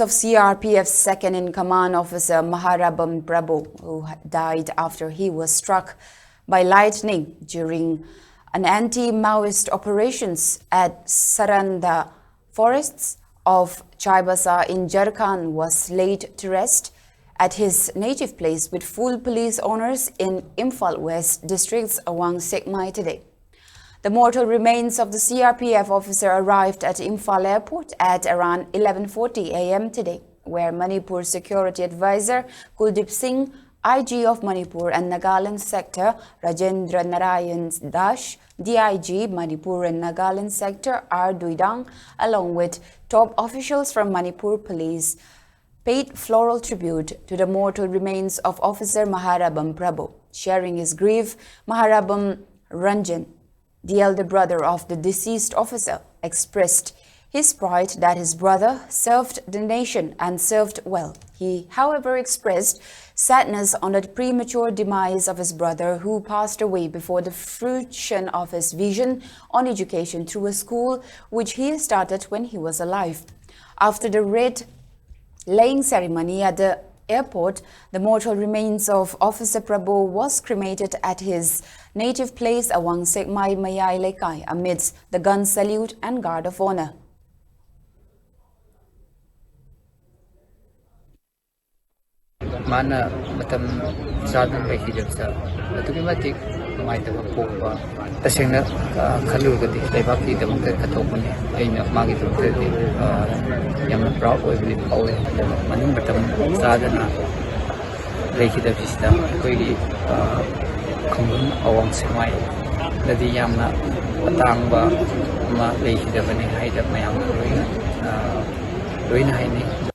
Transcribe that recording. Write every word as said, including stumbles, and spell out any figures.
of C R P F second in command officer Maharabam Prabhu, who ha- died after he was struck by lightning during an anti-Maoist operations at Saranda forests of Chaibasa in Jharkhand, was laid to rest at his native place with full police honors in Imphal West district's Awang Sekmai today. The mortal remains of the C R P F officer arrived at Imphal airport at around eleven forty a m today, where Manipur Security Advisor Kuldeep Singh, I G of Manipur and Nagaland Sector Rajendra Narayan Dash, D I G Manipur and Nagaland Sector R Duidang, along with top officials from Manipur Police, paid floral tribute to the mortal remains of Officer Maharabam Prabhu. Sharing his grief, Maharabam Ranjan, the elder brother of the deceased officer, expressed his pride that his brother served the nation and served well. He, however, expressed sadness on the premature demise of his brother, who passed away before the fruition of his vision on education through a school which he started when he was alive. After the wreath laying ceremony at the airport, the mortal remains of Officer Prabhu was cremated at his native place, Awang Sekmai Mayai Lekai, amidst the gun salute and guard of honor. ꯃꯥꯅ ꯃꯇꯝ ꯆꯥꯗꯅ ꯂꯩꯈꯤꯗꯕꯁꯦ ꯑꯗꯨꯛꯀꯤ ꯃꯇꯤꯛ ꯅꯨꯡꯉꯥꯏꯇꯕ ꯄꯣꯛꯄ꯫ ꯇꯁꯦꯡꯅ, ꯑ, ꯈꯜꯂꯨꯔꯒꯗꯤ ꯂꯩꯕꯥꯛꯀꯤꯗꯃꯛꯇ ꯀꯠꯊꯣꯛꯄꯅꯤ꯫ ꯑꯩꯅ ꯃꯥꯒꯤꯗꯃꯛꯇꯗꯤ, ꯑ, ꯌꯥꯝꯅ proud ꯑꯣꯏꯕꯗꯤ ꯐꯥꯎꯋꯦ꯫ ꯑꯗꯨꯒ ꯃꯅꯨꯡ ꯃꯇꯝ ꯆꯥꯗꯅ ꯂꯩꯈꯤꯗꯕꯁꯤꯗ ꯑꯩꯈꯣꯏꯒꯤ, ꯑ, ꯈꯨꯡꯒꯪ ꯑꯋꯥꯡ ꯁꯦꯛꯃꯥꯏꯗꯗꯤ ꯌꯥꯝꯅ ꯑꯇꯥꯡꯕ ꯑꯃ ꯂꯩꯈꯤꯗꯕꯅꯤ ꯍꯥꯏꯅ ꯃꯌꯥꯝꯅ ꯂꯣꯏꯅ, ꯑ, ꯂꯣꯏꯅ ꯍꯥꯏꯅꯩ꯫